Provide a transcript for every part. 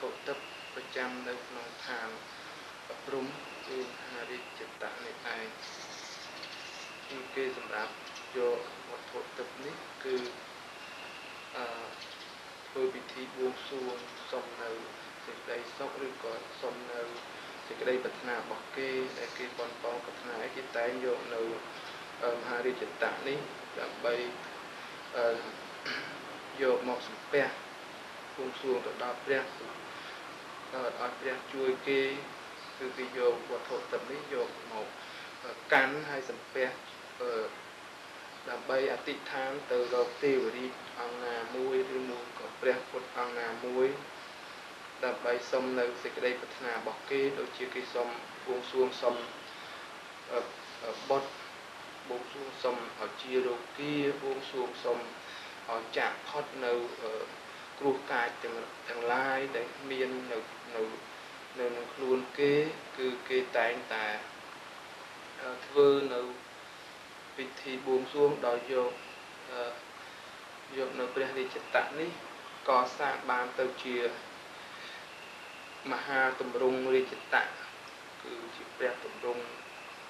ត្ថុទិព្វប្រចាំនៅក្នុងឋានព្រំ គឺមហារាជតៈនេះឯង គឺគេសម្រាប់យកវត្ថុទិព្វនេះ គឺអឺធ្វើពិធីបួងសួងសុំនៅសេចក្តីសុខ ឬក៏សុំនៅសេចក្តីប្រាថ្នារបស់គេ ដែលគេបនប៉ងប្រាថ្នា គេតែងយកនៅមហារាជតៈនេះ ដើម្បីយកមកសំពះបួងសួងទៅដល់ព្រះ ឲ្យព្រះជួយគេ។ គឺគេយកវត្ថុទិព្វនេះយកមកកាន់ ហើយសំពះ ដើម្បីអធិដ្ឋានទៅរកទេវរាជអង្គណាមួយ ឬមួយក៏ព្រះពុទ្ធអង្គណាមួយ ដើម្បីសុំនៅសេចក្តីប្រាថ្នារបស់គេ ដូចជាគេសុំបួងសួងសុំបុត្រ បួងសួងសុំឲ្យជារោគា បួងសួងសុំឲ្យចាក់ផុតនៅគ្រោះកាចទាំងឡាយដែលមាននៅនៅនៅក្នុងខ្លួនគេ។ គឺគេតែងតែធ្វើនៅពិធីបួងសួងដោយយកនៅព្រះរាជតៈនេះ កសាងបានទៅជាមហាទម្រង់រាជតៈ គឺជាព្រះទម្រង់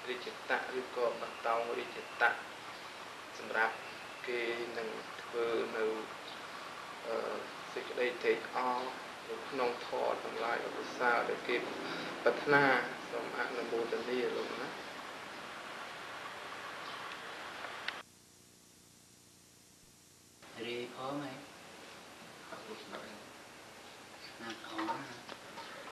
រាជតៈ ឬក៏បន្តោងរាជតៈ សម្រាប់គេនឹងធ្វើនៅសេចក្តីត្រេកអរនៅក្នុងធម៌ទាំងឡាយឧបសាដែលគេប្រាថ្នា។ សូមអនុមោទនា។